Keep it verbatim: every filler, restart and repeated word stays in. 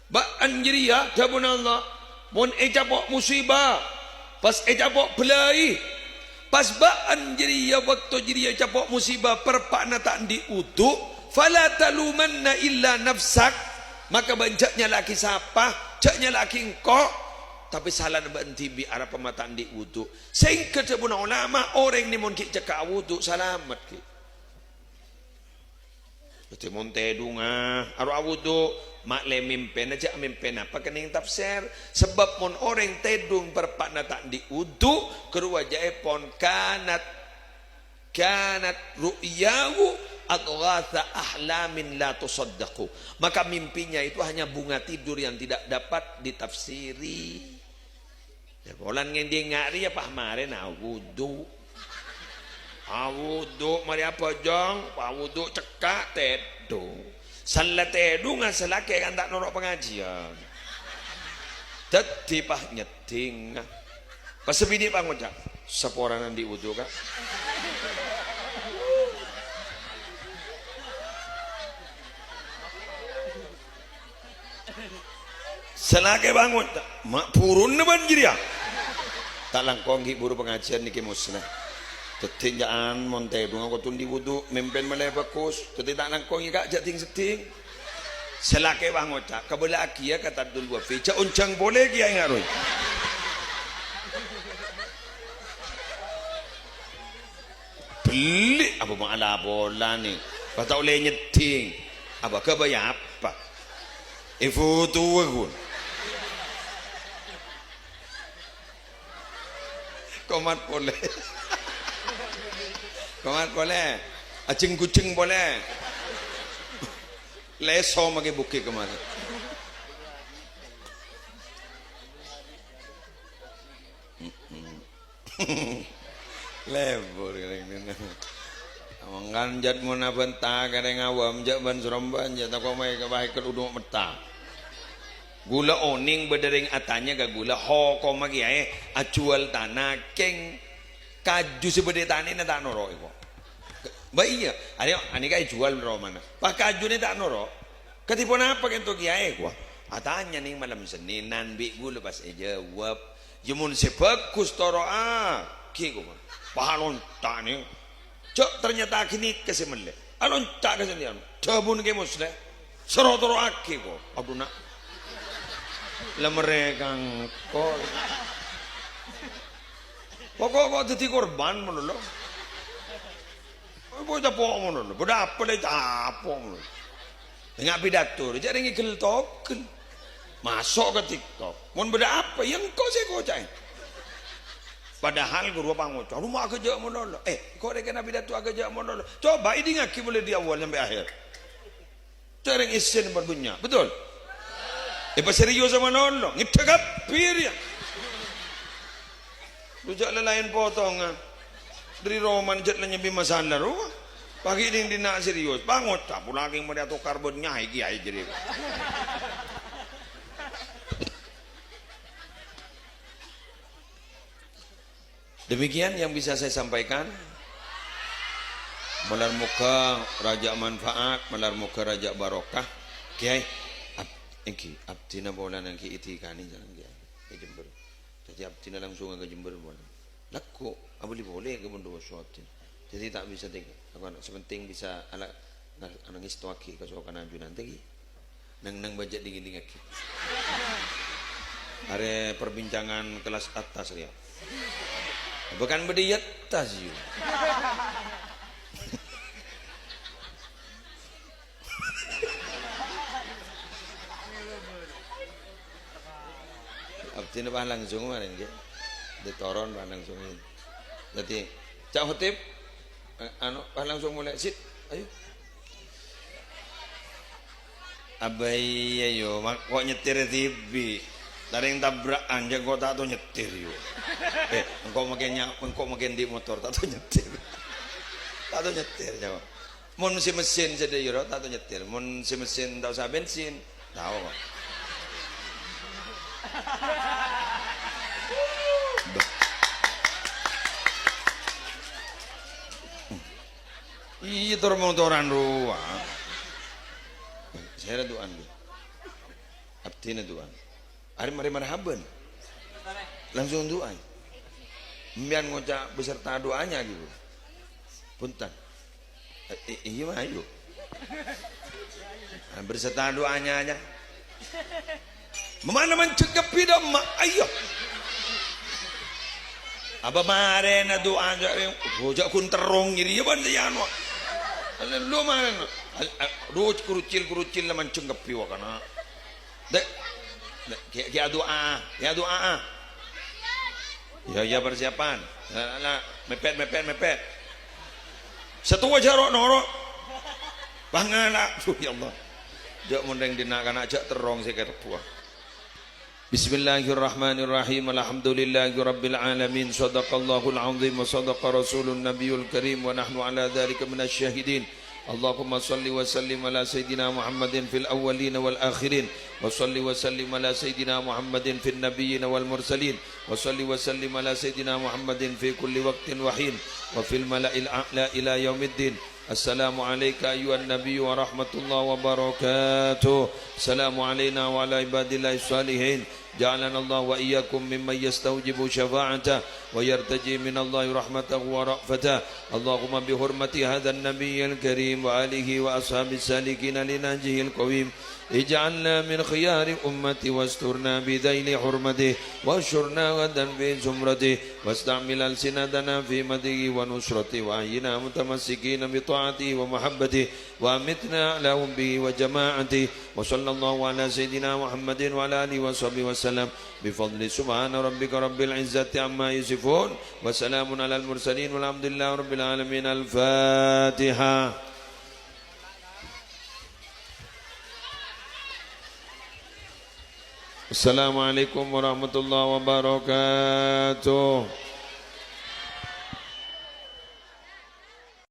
Bâ'ân jârèya, dhâbuna Allah, mon ècapo' musibah, pas ècapo' bâlâi, pas bâ'ân jârèya, bâkto jârèya ècapo' musibah, pèr-pa'na ta' andi' wudu, "Fala talumanna illa nafsak," maka bâ'ân jhâ' nyala'aghi sapa, jhâ' nyala'aghi engko', tapè salana bâ'ân dhibi', arapa ma' ta' andi' wudu. Saèngghâ dhâbuna ulama, orèng nè mon ghi' cekka'a wudu, salamet ghi'. Dhâddhi, mon tèdhunga, arowa wudu, ma' lè mèmpèna, jhâ' mèmpèna apa kennèng tafsir. Sabâb mon orèng tèdhung pèr-pa'na ta' andi' wudu, ghâruwa jhâ'èpon kanat, kanat ru'yahu adghatsa ahlamin la tusaddaqu. Maka mimpinya itu hanya bunga tidur yang tidak dapat ditafsiri. Yâ, polana ngèdingnga'è rèya pas marèna awudu. Awudu, marè abhâjâng, awudu cekka', tèdhung. Sella tèdhunga sè lakè' kan ta' noro' pangajiân. Dhâddhi pas nyeddhinga. Pas sè binè' pangoca', "Saporana andi' wudu, Ka'." Sè lakè' bangon, ta-, ma' buruna bân jârèya. Ta' langkong ghi' buru pangajiân nèkè Musleh. Dhâddhi, jhâ'ân mon tèdhunga kodhu andi' wudu, mèmpèn malè bhâghus. Dhâddhi, ta' langkong ghi', Ka', jhâ' dhing-seddhing. Sè lakè' bangoca', "Kabâlâ'aghiyâ ka Taddul Wafi, jhâ' onjhâng polè kèyaè ngaroy." Bellè', apa ma' ala polana, pas ta' ollè nyeddhing. Apa ghâbây apa? Èfotoa ghun. Komat polè. Komat polè. Ajheng-ghujheng polè. Lèso makè bhugghi' komat. Lebur kèrèng nèna. Mangkana jhât mon abânta kèrèng awam, jhâ' bân-srombân, jhâ' tako' maè ka bahèkel udhu' metta. Ghulâ onèng bâdâ rèng atanya ka ghulâ, hokomma kèyaè ajhuwâl tana kèng kaju sè bâdâ è tanèna ta' noro' èko. Bâ iyâ, arèya, anèka èjhuwâl romana. Pas kajuna ta' noro'. Kadhi ponapa kènto kèyaè, kowa? Atanya nèng malem Sennènan bi' ghulâ pas èjâwâb. Yâ mon sè bhâghus toro'aghi, kowa. Pas alonca' nèng. Jhâ' ternyata ghânèka sè mellè. Alonca' ka Sennènan. Dhâbuna Kè Musleh. Soro toro'aghi, ko. Adhu, na'. La mèrèka engko'. Poko' ko' dhâddhi korban malolo. Bâdâ apa malolo? Bâdâ apa la capo' malolo? Enga' pidato, jhâ' rèng èghel-togel. Maso' ka TikTok. Mon bâdâ apa, yâ engko' sè èkoca'è. Padahal ghuru pangoca', "Lu ma' aghâjâ' malolo." Eh, ko' rèng kèna pidato aghâjâ' malolo. Coba èdingngaghi polè dâri awwal sampè' akhèr. Jhâ' rèng èssèna bân bânnya'. Betul? Èpaserius malolo. Ngèddhâ kabbhi rèya. Lu jhâ' la laèn potongan. Dâri romana jhât la nyambi masalah rowa. Paghi' ding dina serius. Pangoca' polè kèng marè atokar bân nyaè kèyaè jârèya. Demikian yang bisa saya sampaikan. Malar-mogha rajâ manfaat, malar-mogha rajâ barokah. Kèyaè, ab-, èngghi, abdhina polana èngghi èdikani jhâlân kèyaè. È Jember. Dhâddhi abdhina langsung ka Jember polana. Lagghu', abâli polè ka Bondowoso abdhina. Dhâddhi ta' bisa tèngghâl. Apa, sè pentèng bisa ala-, nga-, anu, ngèstowaghi kasokanna ajunan tèngghi. Neng-neng bâjâ ding-dingngaghi. Arè perbincangan kelas atas rèya. Bâ kan bâdâ è attas, yu. Abdhina pas langsung marèn, ghi. Ditoron pas langsung. Dhâddhi, Cak Khotib, eh, anu, pas langsung molè. Sit, ayo. Abâ iyâ, yu, ma' ko' nyètèrè dhibi'. Tarèng tabra'an, jhâ' ko' ta' tao nyètèr, yu. Eh, engko' makè nya-, engko' makè andi' motor, ta' tao nyètèr. Ta' tao nyètèr, jhâ' ko'. Mon sè mesin sadhâjâ ro, ta' tao nyètèr. Mon sè mesin ta' osa bensin, tao, ko'. Bâh. Iyâ, tor-motoran rowa. Sèra du'an, ghi. Abdhina du'a. Arè marè marhaban. Langsung du'a. Sampèyan ngoca' beserta doanya gitu. Punten. Eh, eh, iyâ, ayo. Ah, beserta doanya aja. Mana manjheng kabbhi dâ' emma', ayo. Apa marèna du'a jâ', oh, jâ' ghun terrong ngèrè, iyâ, bân sè anu. Lu marèna. Al-, al-, ru-, kurucil-kurucil la manjheng kabbhi wa kana. Dek, dek, ghi-, ghi' adu'a, ghi' adu'a. Iyâ, iyâ, persiapan. Nah, nah, mepet, mepet, mepet. Sè towa jâ' ro'-noro'. Pangala. Duh, ya Allah. Jâ' mon rèng dinna' kana' jâ' terrong sè kèra buwâ. Bismillahirrahmanirrahim. Alhamdulillahirabbil alamin. Shadaqallahul azim wa shadaqa rasulun nabiyul karim wa nahnu ala dzalika minasy syahidin. Allahumma shalli wa sallim ala sayyidina Muhammadin fil awwalin wal akhirin. Wa shalli wa sallim ala sayyidina Muhammadin fin nabiyyin wal mursalin. Wa shalli wa sallim ala sayyidina Muhammadin fi kulli waqtin wa hin. Wa fil mala'il a'la ila yaumiddin. Assalamu alaika ayyuhan nabiyyu wa rahmatullahi wa barakatuh. Assalamu alaina wa ala ibadillahis shalihin. Ja'alanallahu wa iyyakum mimman yastaujibu syafa'atah wa yartaji minallahi rahmatahu wa ra'fatah. Allahumma bi hurmati hadzan nabiyyil karim wa alihi wa ashabis salikina li nahjihil qawim. Ij'alna min khiyari ummati wasturna bi dhaili hurmati, wahsyurna ghadan fi zumrati, wasta'mil alsinatana fi madhihi wa nusrati, wa ahyina mutamassikina bi ta'atihi wa mahabbati, wa amitna ala hubbihi wa jama'ati. Wa sallallahu ala sayyidina Muhammadin wa ala alihi wa sahbihi wa sallam. Bi fadli subhana rabbika rabbil izzati amma yasifun. Wa salamun alal mursalin walhamdulillahi rabbil alamin. Al-Fatihah. Assalamualaikum warahmatullahi wabarakatuh.